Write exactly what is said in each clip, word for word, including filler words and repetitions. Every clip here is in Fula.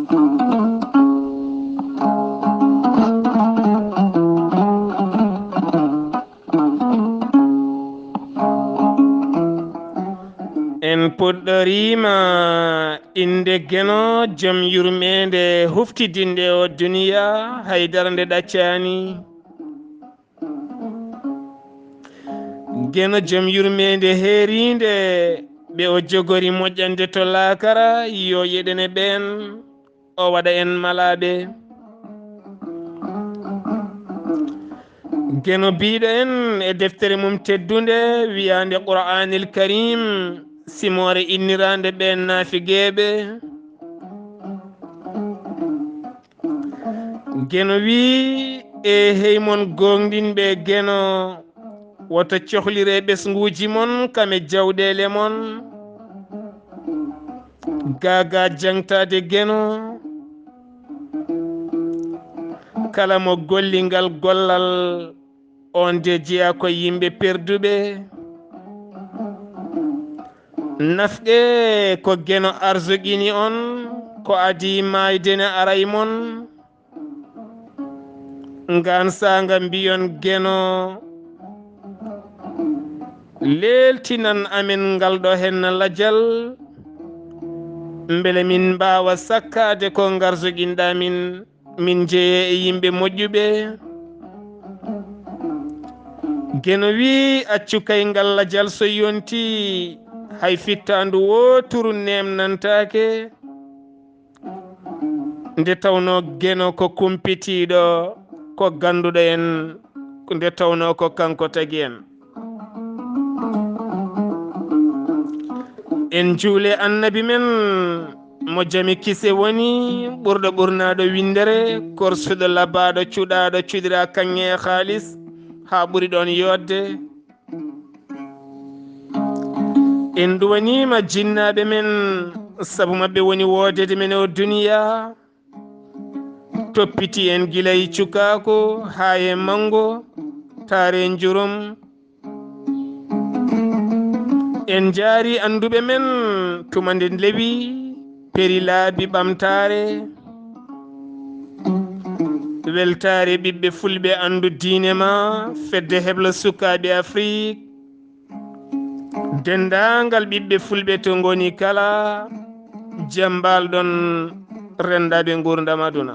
En puɗɗoriima innde Geno, jom yurmeende huftidinde o duniya, haydara nde ɗaccaani. Geno jom yurmeende heeriinde, ɓe o jogori moƴƴande to laakara, yo yeɗene ɓeen, o waɗa en malaaɓe. Geno biiɗo en e deftere mum teddunde wiyaande Qur'aanil Kariim, simoore inniraande ɓeen naafigeeɓe. Geno wii, e hey mon gooŋɗinɓe Geno, woto cohlire ɓesnguuji mon kam e jawɗeele mon. Gaagaa jaŋtaade Geno, kala mo golli ngal gollal, on de jeyaa ko yimɓe perduɓe. Nafqe ko Geno arsuqini on, ko adii maayde ne aray mon. Ngaan saanga mbiyon Geno, leeltinan amen ngal ɗo henna lajal, mbele min mbaawa sakkaade ko ngarsuqinɗaa min, min njeyee e yimɓe moƴƴuɓe. Geno wii, accu kay ngal lajal so yontii, hay fittaandu wooturu neemnantaake. Nde tawnoo Geno ko kumpitiiɗo, ko gannduɗo en, nde tawnoo ko kanko tagi en. En njuule Annabi men, mo jam e kise woni, ɓurɗo ɓurnaaɗo winndere, korsuɗo labaaɗo, cuɗaaɗo, cuɗiraa kaŋŋe e haalis, haa ɓuri ɗoon yooɗde. En nduwaniima jinnaaɓe men, sabu maɓɓe woni woodeede men o duniya. Toppiti en gila e cukaaku haa e manngo, taare njurum. En njaari annduɓe men tuma nde lewi, peri laabi ɓamtaare. Weltaare ɓiɓɓe fulɓe anndu diine ma, fedde heblo sukaaɓe Afrik. Denndaangal ɓiɓɓe fulɓe to ngoni kala, jam mbaal-ɗon renndaaɓe nguurndam aduna.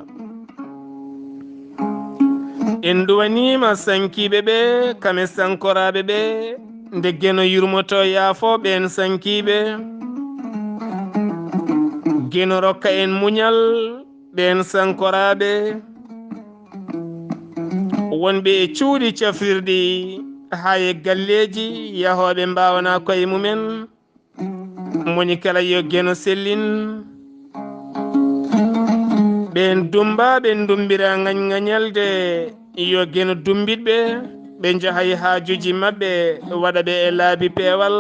En nduwaniima sankiiɓe ɓe, kam e sankoraaɓe ɓe, nde Geno yurmoto yaafo ɓeen sankiiɓe. Geno rokka en muñal ɓeen sankoraaɓe. Wonɓe e cuuɗi cafrirɗi haa e galleeji, yahooɓe mbaawanaa koye mumen. Moni kala yo Geno sellin. Ɓeen dummbaaɓe ndumbira ŋañŋañalde, yo Geno dumbit ɓe, ɓe njaha e haajuuji maɓɓe, waɗa ɓe e laabi peewal.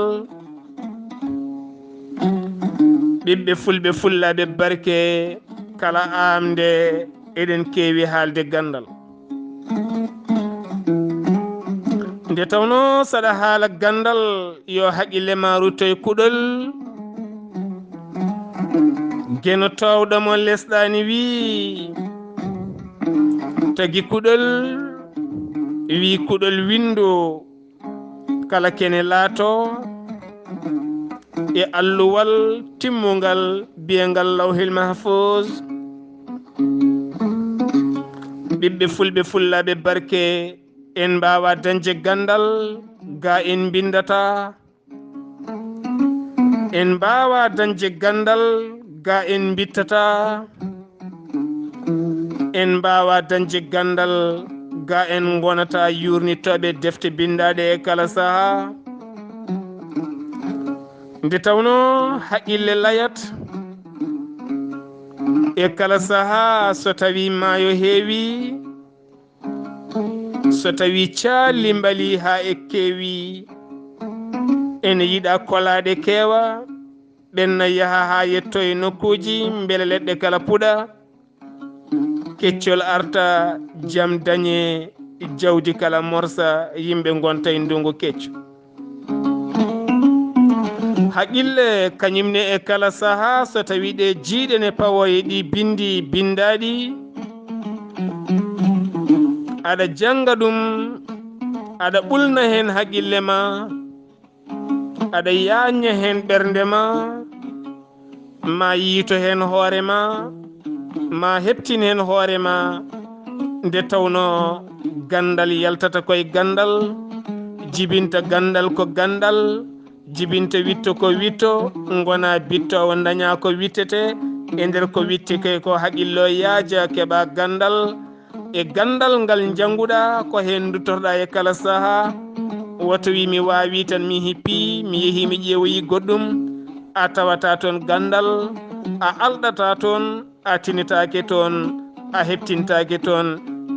Ɓiɓɓe fulɓe fullaaɓe barke, kala aamnde eɗen keewi haalde ganndal. Nde tawnoo saɗa haala ganndal, yo haqqille ma rutto e kuɗol. Geno toowɗo mo lesɗaani wii, tagi kuɗol, wii kuɗol winndu, kala kene laato e alluwal timmungal biyengal Lawhil Mahfuz. Ɓiɓɓe fulɓe fullaaɓe barke, en mbaawa dañde ganndal ga en mbinndata. En mbaawa dañde ganndal ga en mbittata. En mbaawa dañde ganndal ga en ngonata yuurnitooɓe defte binndaaɗe e kala sahaa. Nde tawnoo haqqille layat e kala sahaa so tawii maayo heewi, so tawii caalli mbalii haa e keewi, ene yiɗa kolaaɗe keewa, ɓenna yaha haa yetto e nokkuuji mbele leɗɗe kala puɗa, keccol arta, jam dañe, jawdi kala morsa, yimɓe ngonta e ndunngu kecco. Haqqille kañum ne e kala sahaa, so tawi ɗe jiiɗe ne pawoo e ɗi binndi binndaaɗi, aɗa jannga ɗum, aɗa ɓulna heen haqqille ma, aɗa yaajna heen ɓernde ma, ma yiito heen hoore ma, ma heɓtin heen hoore ma. Nde tawnoo ganndal yaltata koye ganndal, jibinta ganndal ko ganndal, jibinta witto ko witto, ngona bittoowo, ndaña ko wittete e nder ko wittike ko, haqqillo yaaja, keɓa ganndal. E ganndal ngal njannguɗaa, ko heen nduttorɗaa e kala sahaa. Woto wi mi waawi tan, mi hippii, mi yehii, mi ƴeewoyi goɗɗum. A tawata toon ganndal, a alɗata toon, a tinitaake toon, a heɓtintaake toon.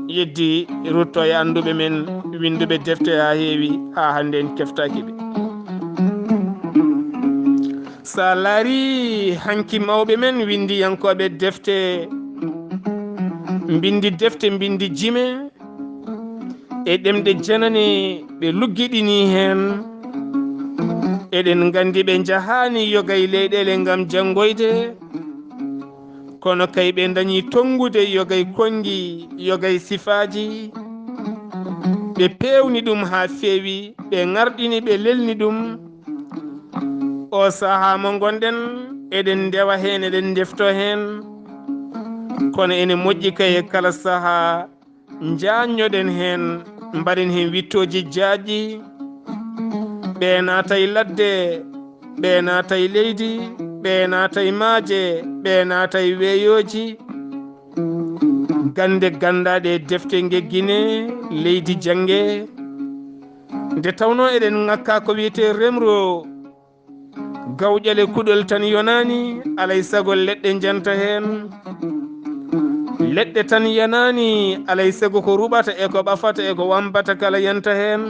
Yeddi rutto e annduɓe men, winnduɓe defte haa heewi, haa hannde en keftaaki ɓe. So a laari hanki mawɓe men winndiyankooɓe defte, mbinndi defte, mbinndi jime e ɗemɗe janane, ɓe luggiɗini heen. Eɗen nganndi ɓe njahaani yogay leyɗeele ngam janngoyde, kono kay ɓe ndañi tonngude yogay konngi, yogay sifaaji. Ɓe peewni ɗum haa feewi, ɓe ŋarɗini, ɓe lelni ɗum. O sahaa mo ngonɗen, eɗen ndewa heen, eɗen ndefto heen. Kono ene moƴƴi kay e kala sahaa, njaanñoɗen heen, mbaɗen heen wittooji jaajɗi. Ɓe naatay ladde, ɓe naatay leydi, ɓe naatay maaje, ɓe naatay weeyooji. Gannde ganndaaɗe, defte ngeggine, leydi jannge. Nde tawnoo eɗen ŋakka ko wiyetee remru, gawƴale kuɗol tan yonaani, alay sago leɗɗe njanta heen. Leɗɗe tan yanaani, alay sago ko ruɓata e ko ɓafata e ko wambata kala yanta heen.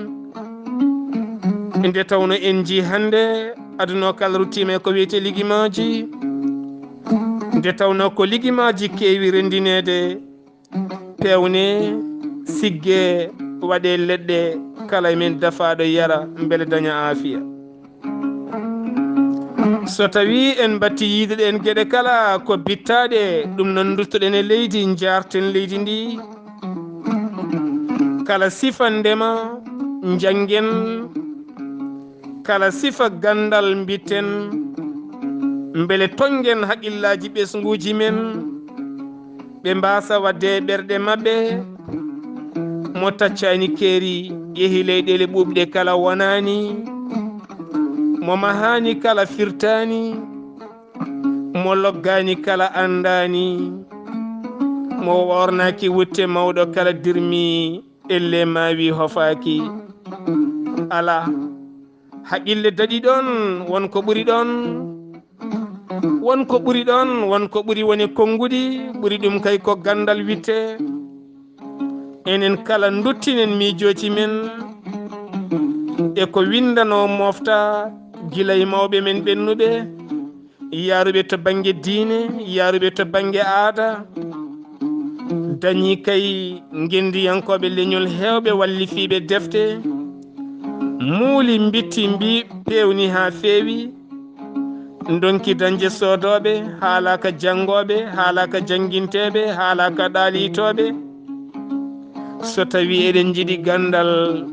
Nde tawnoo en njii hannde aduna o kala ruttiima e ko wiyetee ligimaaji. Nde tawnoo ko ligimaaji keewi renndineede, peewnee, siggee, waɗee leɗɗe, kala e men dafaaɗo yara mbele daña aafiya. So tawii en mbattii yiide ɗeen geɗe kala ko bittaaɗe, ɗum noon nduttoɗen e leydi, njaarten leydi ndi. Kala sifa ndema, njanngen, kala sifa ganndal mbitten, mbele tonngen haqqillaaji ɓesnguuji men, ɓe mbaasa waɗde e ɓerɗe maɓɓe. Mo taccaani keeri, yehi leyɗeele ɓuuɓɗe kala wonaani, mo mahaani kala firtaani, mo loggaani kala anndaani, mo wornaaki wutte mawɗo kala dirmi, elle maawi hofaaki. Alaa, haqqille daɗi ɗoon, won ko ɓuri ɗoon, won ko ɓuri ɗoon, won ko ɓuri woni konnguɗi, ɓuri ɗum kay ko ganndal witte. Enen kala nduttinen miijooji men e ko winndanoo mofta gila e mawɓe men ɓennuɓe, yaaruɓe to bannge diine, yaaruɓe to bannge aada. Dañi kay ngenndiyankooɓe leñol heewɓe wallifiiɓe defte, muuli, mbitti, mbi peewni haa feewi, ndonki dañde soodooɓe, haalaaka janngooɓe, haalaaka jannginteeɓe, haalaaka ɗaaliitooɓe. So tawii eɗen njiɗi ganndal,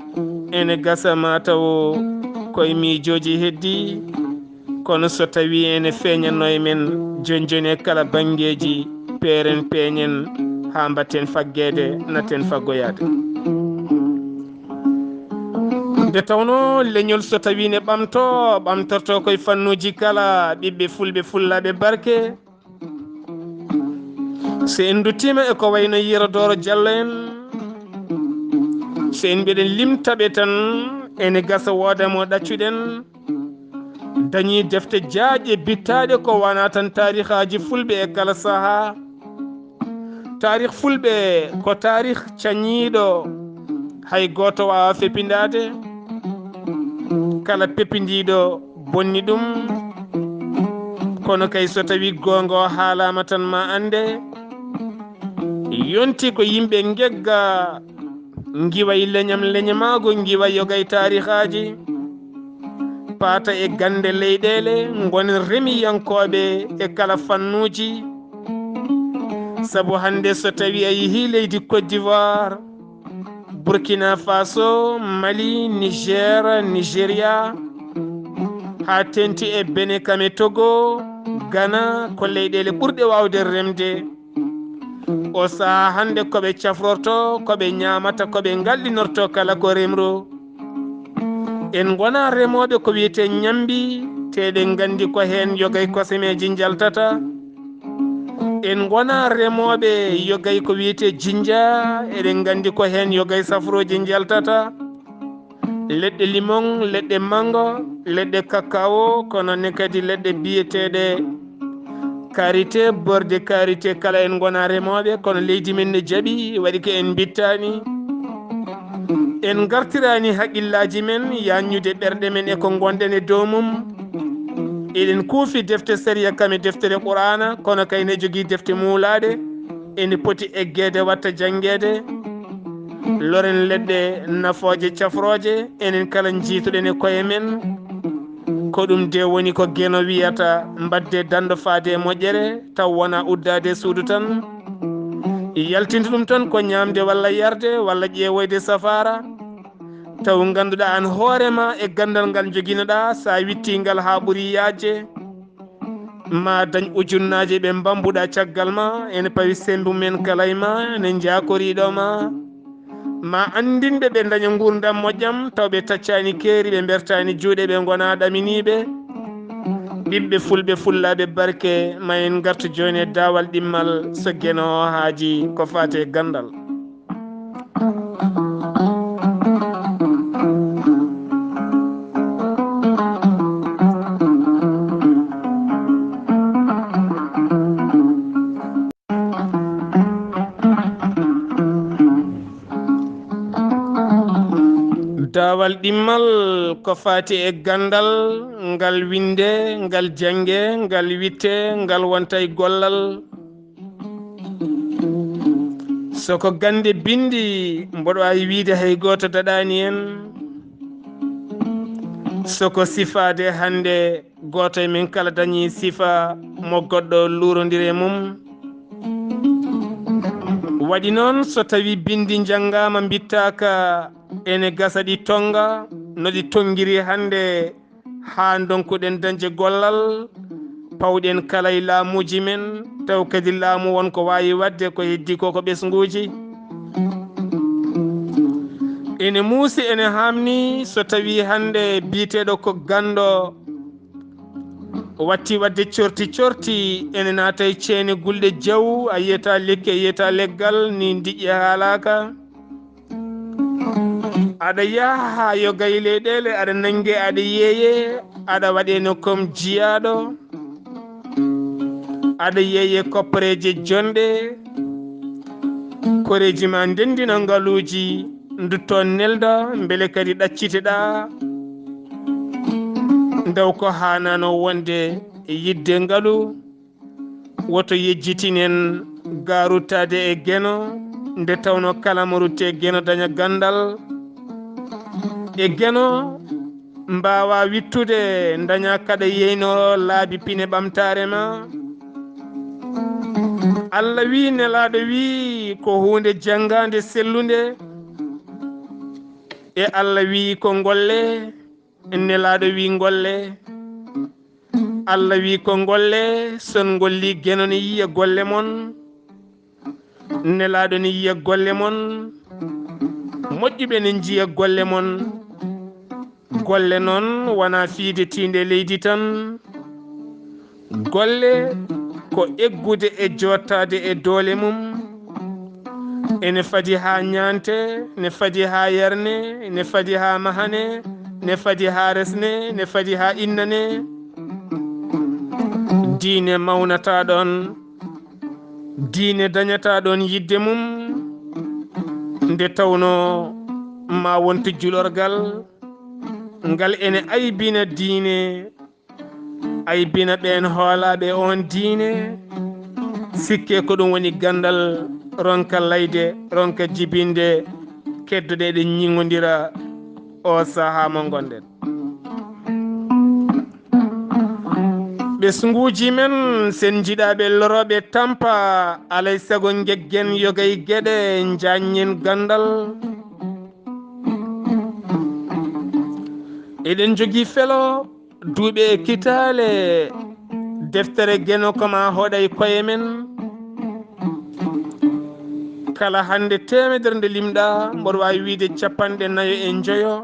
ene gasa ma taw koye miijooji heddii, kono so tawii ene feeñannoo e men, jonjoni e kala banngeeji, peeren peeñen haa mbatten faggeede, natten faggoyaade. Nde tawnoo leñol so tawii ne ɓamtoo, ɓamtortoo koye fannuuji kala, ɓiɓɓe fulɓe fullaaɓe barke. So en nduttiima e ko wayno Yero Dooro Jallo en, so en mbiɗen limtaɓe tan, ene gasa wooda mo ɗaccuɗen, dañi defte jaajɗe bittaaɗe ko wona tan taarihaaji fulɓe e kala sahaa. Taarih fulɓe ko taarih cañiiɗo, hay gooto waawaa fepindaade. Kala pepindiiɗo bonni ɗum. Kono kay so tawii goonga o haalaama tan ma annde, yonti ko yimɓe ngegga, ngiway leñam leñamaagu, ngiway yogay taarihaaji. paata e gannde leyɗeele, ngonen remiyankooɓe e kala fannuuji. Sabu hannde so tawii a yehii leydi Côte d'Ivoire, Burkina Faso, Mali, Niger, Nigeria, haa teeŋti e Benin kam e Togo, Ghana, ko leyɗeele ɓurɗe waawde remde. O sahaa hannde ko ɓe cafrorto, ko ɓe ñaamata, ko ɓe ngalɗinorto kala ko remru. En ngonaa remooɓe ko wiyetee ñambi, te eɗen nganndi ko heen yogay kosemeeji njaltata. En ngonaa remooɓe yogay ko wiyetee jinja, eɗen nganndi ko heen yogay safrooji njaltata. Leɗɗe limon, leɗɗe mango, leɗɗe kakao, kono ne kadi leɗɗe biyeteeɗe karité, borde karité, kala en ngonaa remooɓe, kono leydi men ne jaɓi, waɗi ko en mbittaani. En ngartiraani haqqillaaji men, yaññude ɓerɗe men e ko ngonɗen e dow mum. Eɗen kuufi defte sariya kam e deftere Qur'aana, kono kay ne jogii defte muulaaɗe, ene poti eggeede watta janngeede. Loren leɗɗe nafooje cafrooje, enen kala njiituɗen e koye men. Ko ɗum de woni ko Geno wiyata, mbaɗde danndo faade e moƴƴere, taw wonaa uddaade e suudu tan. Yaltinde ɗum tan ko ñaamde walla yarde walla ƴeewoyde safaara. Taw ngannduɗaa aan hoore ma e ganndal ngal njoginoɗaa, so a wittii ngal haa ɓuri yaajde, ma dañ ujunnaaje ɓe mbambuɗaa caggal ma, ene pawi semmbe mum en kala e ma, ene njaakoriiɗo ma. Ma anndinɓe ɓe daña nguurndam moƴƴam, taw ɓe taccaani keeri, ɓe mbertaani juuɗe, ɓe ngonaa ɗaminiiɓe. Ɓiɓɓe fulɓe, fullaaɓe barke, ma en ngartu jooni e daawal ɗimmal, so Geno haaji ko faati e ganndal. Daawal ɗimmal ko faati e ganndal, ngal winnde, ngal jannge, ngal witte, ngal wonta e gollal. So ko gannde binndi, mboɗo waawi wiyde hay gooto daɗaani en. So ko sifaade hannde, gooto e men kala dañii sifa mo goɗɗo luurondiri e mum. Waɗi noon, so tawii binndi njanngaama, mbittaaka, ene gasa ɗi tonnga, no ɗi tonngiri hannde, haa ndonkuɗen dañde gollal, pawɗen kala e laamuuji men, taw kadi laamu won ko waawi waɗde ko heddii ko ko ɓesnguuji. Ene muusi, ene haamni, so tawii hannde biyeteeɗo ko ganndo watti waɗde corti corti, ene naata e ceene gulɗe jaw, a yiyata lekki, a yiyata leggal, ni ndiƴƴe haalaaka. Aɗa yaha haa yoga e leyɗeele, aɗa nannge, aɗa yeeye, aɗa waɗe no comme jiyaaɗo, aɗa yeeye koppareeje jonɗe, koreeji ma ndenndina ngaluuji, ndutto nelda, mbele kadi ɗacciteɗaa. Ndaw ko haanano wonde e yiɗde ngalu, woto yejjitinen ga ruttaade e Geno, nde tawno kala mo rutti e Geno daña ganndal. E Geno mbaawa wittude, daña kaɗa yeynoro laabi pine ɓamtaare ma. Allah wi, Nelaaɗo wi, ko huunde janngaande sellunde. E Allah wi, ko ngolle, Nelaaɗo wi, ngolle. Allah wi, ko ngolle, son ngolli Geno ne yiya golle mon. Nelaaɗo ne yiya golle mon. Moƴƴuɓe ne njiya golle mon. Golle noon wonaa fiyde tiinde leydi tan. Golle ko eggude e jooɗtaade e doole mum. Ene fadi haa ñaante, ne fadi haa yarne, ne fadi haa mahane, ne fadi haa resne, ne fadi haa innane. Diine mawnataa ɗoon, diine dañataa ɗoon yiɗde mum, nde tawnoo ma wontu julorgal ngal ene aybina diine, aybina ɓeen hoolaaɓe oon diine. Sikke ko ɗum woni ganndal, ronka layde, ronka jibinde, keddoɗen eɗen ñiŋondira o sahaa mo ngonɗen. Ɓesnguuji men, sen jiɗaaɓe lorooɓe tampa, alay sago ngeggen yogay geɗe, njaanyen ganndal. Eɗen jogii felo, duuɓe e kitaale, deftere Geno ko maa hoɗay koye men. Kala hannde teemedere nde limɗaa, mboɗo waawi wiyde capanɗe nayo e njoyo.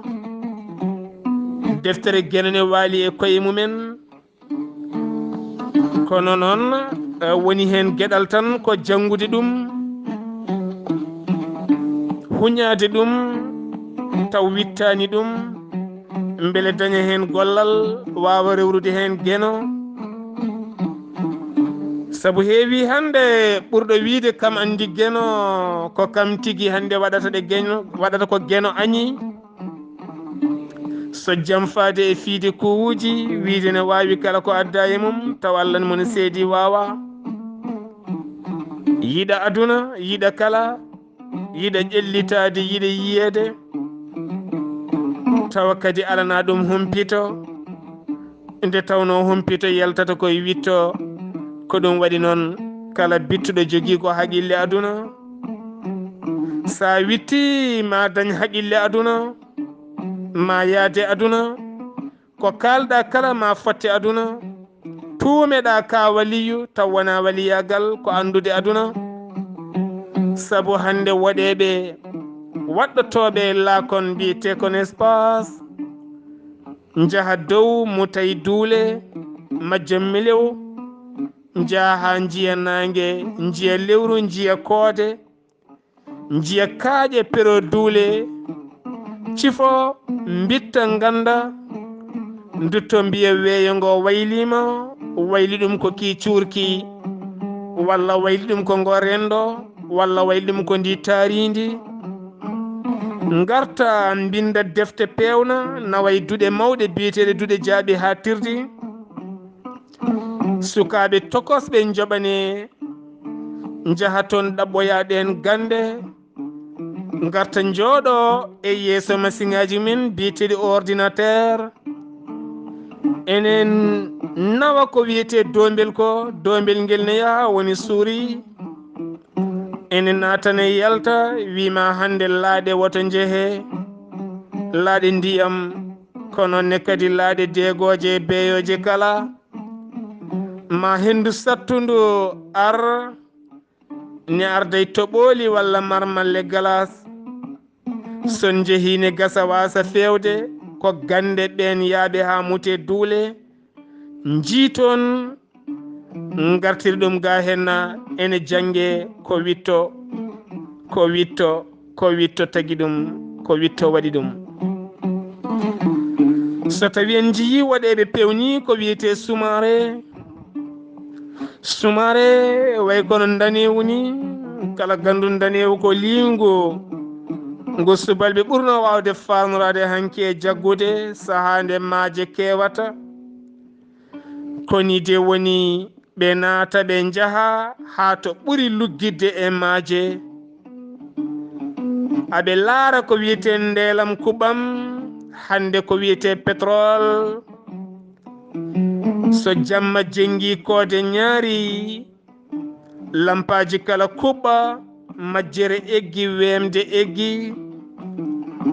Deftere Geno ne waali e koye mumen. Kono noon, eh, woni heen geɗal tan ko janngude ɗum, huñaade ɗum, taw wittaani ɗum, mbele daña heen gollal, waawa rewrude heen Geno. Sabu heewi hannde ɓurɗo wiyde kam anndi Geno, ko kam tigi hannde waɗata ɗe Geno, waɗata ko Geno añi. So jam faade e fiide kuuwuuji, wiyde ne waawi kala ko adda e mum, tawa Allah mo ne seedi waawaa. Yiɗa aduna, yiɗa kala, yiɗa ƴellitaade, yiɗa yiyeede, tawa kadi alanaa ɗum humpito. Nde tawnoo humpito yaltata koye witto, ko ɗum waɗi noon kala bittuɗo jogii ko haqille aduna. So a witti, ma dañ haqille aduna, ma yaade aduna, ko kaalɗaa kala ma fotte aduna. Tuumeɗaa ka waliyu, taw wonaa waliyaagal, ko anndude aduna. Sabu hannde woɗeeɓe waɗɗotooɓe laakon mbiyetee kon espace, njaha dow mutay duule, majja melew, njaha njiya naange, njiya lewru, njiya koode, njiya kaaƴe pero duule, cifo, mbitta, ngannda, ndutto mbiya weeyo ngo wayliima, wayli ɗum ko kii cuurki, walla wayli ɗum ko ngo renndo, walla wayli ɗum ko ndi taariindi. Ngarta mbinnda defte peewna, nawa e duɗe mawɗe biyeteeɗe duɗe jaaɓi haa tirdi. Sukaaɓe tokosɓe njoɓane, njaha toon ɗaɓɓoya ɗeen gannde, ngarta njooɗo e yeeso masiŋaaji men biyeteeɗi ordinateur. Enen nawa ko wiyetee doombel ko, doombel ngel ne yaha woni suuri. Ene naatane yalta, wiima hannde laaɗe woto njehe, laaɗe ndiyam, kono ne kadi laaɗe deegooje e beeyooje kala. Ma henndu sattundu ar, ne arday toɓooli walla marmalle galas. So njehii ne gasa waasa feewde, ko gannde ɓeen yaaɓe haa mutee duule, njii toon, ngartiri ɗum ga henna, ene jannge ko witto, ko witto, ko witto tagi ɗum, ko witto waɗi ɗum. So tawi en njiyii woɗeeɓe pewni ko wiyetee sumaare, sumaare way kono ndaneewu ni, kala ganndu ndaneewu ko liingu, ngu subalɓe ɓurnoo waawde faanoraade hanki e jaggude sahaa nde maaje keewata. Koni de woni ɓe naata, ɓe njaha haa to ɓuri luggitde e maaje. Aɓe laara ko wiyetee ndeelam kuɓam, hannde ko wiyetee pétrole. So jamma jenngi koode ñaari, lampaaji kala kuɓɓa, majjere eggi, weemde eggi.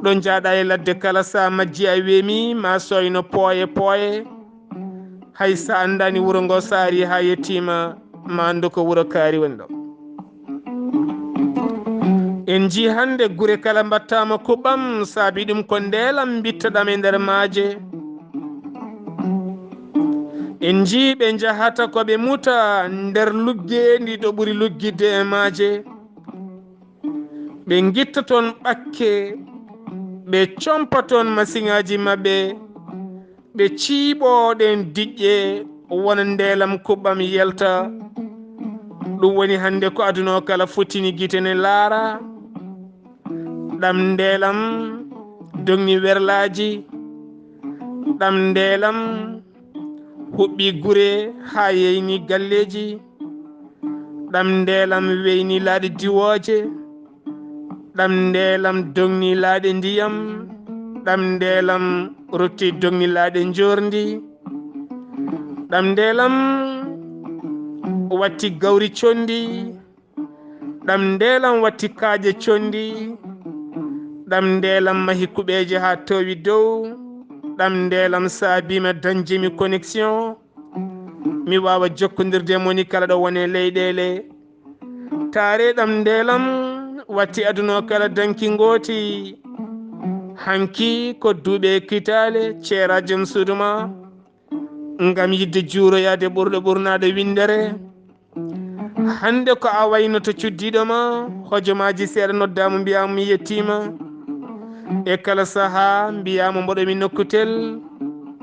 Ɗo njaaɗa e ladde kala, sa majji a weemi, ma soyno pooye pooye. Hay sa anndani wuro ngo, sa ari ha yettima, ma anndu ko wuro kaari woni ɗo. En njii hannde gure kala mbattaama kuɓɓam, saabi ɗum ko ndeelam mbittaɗam e nder maaje. En njii ɓe njahata ko ɓe muta nder luggeendi ɗo ɓuri luggitde e maaje. Ɓe ngitta toon ɓakke, ɓe compa toon masiŋaaji maɓɓe, ɓe ciiɓoo ɗeen diƴƴe wona ndeelam kuɓɓam yalta. Ɗum woni hannde ko aduna o kala fottini gite ne laara. Ɗam ndeelam dogni werlaaji, ɗam ndeelam huɓɓi gure haa yeyni galleeji, ɗam ndeelam weyni laaɗe diwooje, ɗam ndeelam dogni laaɗe ndiyam, ɗam ndeelam rutti dogni laaɗe njoorndi. Ɗam ndeelam watti gawri conndi, ɗam ndeelam watti kaaƴe conndi, ɗam ndeelam mahi kuɓeeje haa toowi dow, ɗam ndeelam saabiima dañjimi connexion, mi waawa jokkondirde e moni kala ɗo woni e leyɗeele. Taare ɗam ndeelam watti aduna o kala danki ngooti. Hanki ko duuɓe e kitaale ceera jom suudu ma, ngam yiɗde juuroyaade ɓurɗo ɓurnaade winndere. Hannde ko a waynoto cuddiiɗo ma, hojomaaji seeɗa noddaama mbiyaama mi yettiima. E kala sahaa mbiyaama mboɗo mi nokkutel,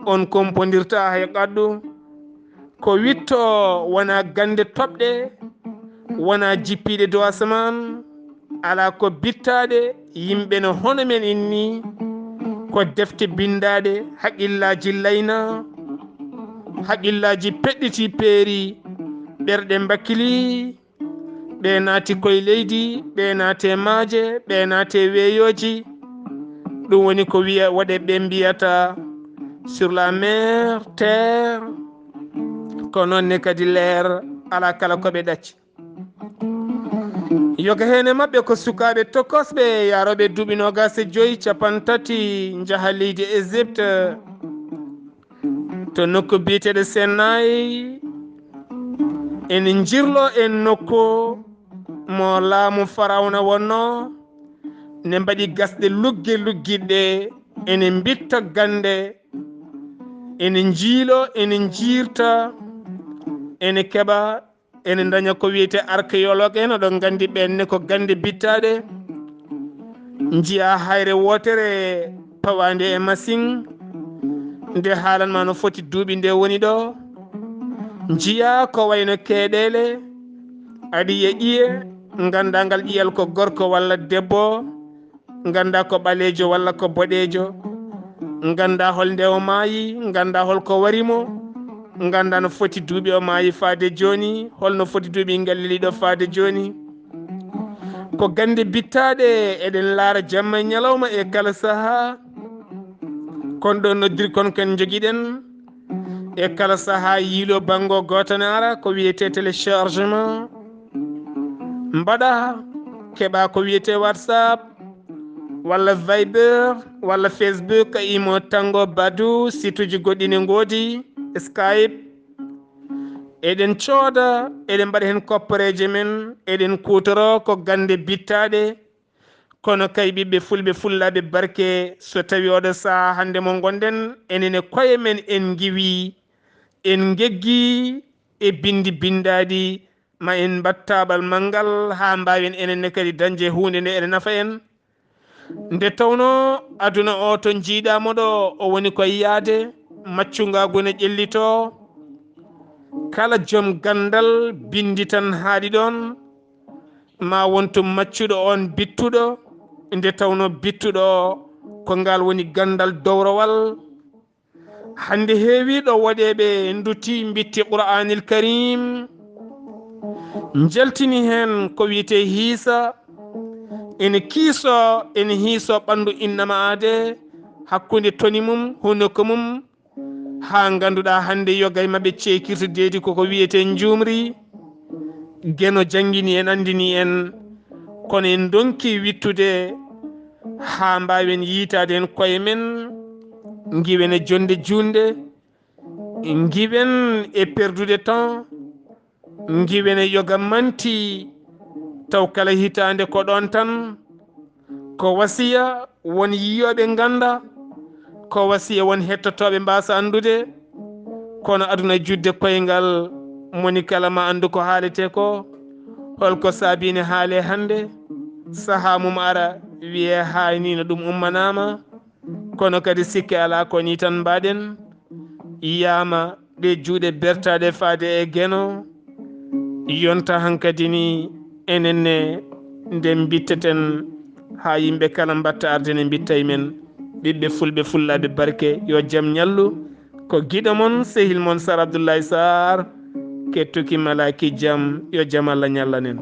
on kompondirta hay qaddu. Ko witto wona gannde toɓɗe, wona jippiiɗe dow asamaan, alaa ko bittaaɗe yimɓe no hono men inni, ko defte binndaaɗe, haqillaaji layna, haqillaaji peɗɗiti peeri, ɓerɗe mbakkili, ɓe naati koye leydi, ɓe naate maaje, ɓe naate weeyooji. Ɗum woni ko wiya, waɗe ɓe mbiyata sur la mer, terre, ko noon ne kadi leer, alaa kala ko ɓe ɗacci. Yoga heen e maɓɓe ko sukaaɓe tokosɓe yarooɓe duuɓi noogaas e joyi, capanɗe tati, njaha leydi Égypte, to nokku biyeteeɗo Sennaay, ene njirlo e nokku mo laamu Farawna wonnoo, ne mbaɗi gasɗe lugge luggiɗɗe, ene mbitta gannde, ene njiilo, ene njiirta, ene keɓa, ene ndaña ko wiyetee archéologue en, oɗon nganndi ɓeen ne ko gannde bittaaɗe. Njiyaa hayre wootere pawaande e masiŋ, nde haalanma no foti duuɓi nde woni ɗo. Njiyaa ko wayno keeɗeele, aɗa yiya ƴiye, nganndaa ngal ƴiyal ko gorko walla debbo, nganndaa ko ɓaleejo walla ko boɗeejo, nganndaa hol nde o maayi, nganndaa hol ko wari mo, nganndaa no foti duuɓi o maayi faade jooni, hol no foti duuɓi ngal leli ɗo faade jooni. Ko gannde bittaaɗe, eɗen laara jamma e ñalawma e kala sahaa. Kon ɗo noddirkon kon njogiɗen. E kala sahaa yiilo banngo gooto ne ara ko wiyetee téléchargement. Mbaɗa, keɓa ko wiyetee WhatsApp, walla Viber, walla Facebook, Imo, Tango, Badoo, site uji goɗɗi ne ngoodi, Skype. Eɗen cooda, eɗen mbaɗa heen koppareeje men, eɗen kuutoroo ko gannde bittaaɗe. Kono kay ɓiɓɓe fulɓe fullaaɓe barke, so tawii oɗo sahaa hannde mo ngonɗen, enen e koye men en ngiwii, en ngeggii e binndi binndaaɗi, ma en mbaɗ taaɓal manngal haa mbaawen enen ne kadi dañde huunde nde ene nafa en. Nde tawnoo aduna o to njiiɗaa mo ɗo, o woni ko yahde, maccungaagu ne ƴellitoo. Kala jom ganndal binndi tan haaɗi ɗoon, ma wontu maccuɗo oon bittuɗo, nde tawnoo bittuɗo o ko ngal woni ganndal dowrowal. Hannde heewii ɗo woɗeeɓe ndutti mbitti Qur'aanil Kariim, njaltini heen ko wiyetee hiisa, ene kiisoo, ene hiisoo ɓanndu innama aadee, hakkunde toni mum, hunuko mum, haa ngannduɗaa hannde yoga e maɓɓe ceekirta deedi koko wiyetee njuumri. Geno janngini en, anndini en, kono en ndonki wittude haa mbaawen yiitaade en koye men, ngiwen e jonnde juutnde, ngiwen e perdude temps, ngiwen e yoga manti, taw kala hitaande ko ɗoon tan. Ko wasiya won yiyooɓe ngannda, ko wasiya won hettotooɓe mbaasa anndude, kono aduna juutde koyngal, moni kala ma anndu ko haaletee ko, holko saabii ne haalee hannde, sahaa mum ara wiyee haayniino ɗum ummanaama, kono kadi sikke alaa ko nii tan mbaɗen, yiyaama ɗe juuɗe bertaaɗe faade e geno, yonta hankadi ni enen ne nde mbitteten haa yimɓe kala mbatta arde ne mbitta e men. Ɓiɓɓe fulɓe fullaaɓe barke, yo jam ñallu. Ko giɗo mon, sehil mon Sar Abdoulaye Sarr, kettuki malaaki jam, yo jam Allah ñallanen.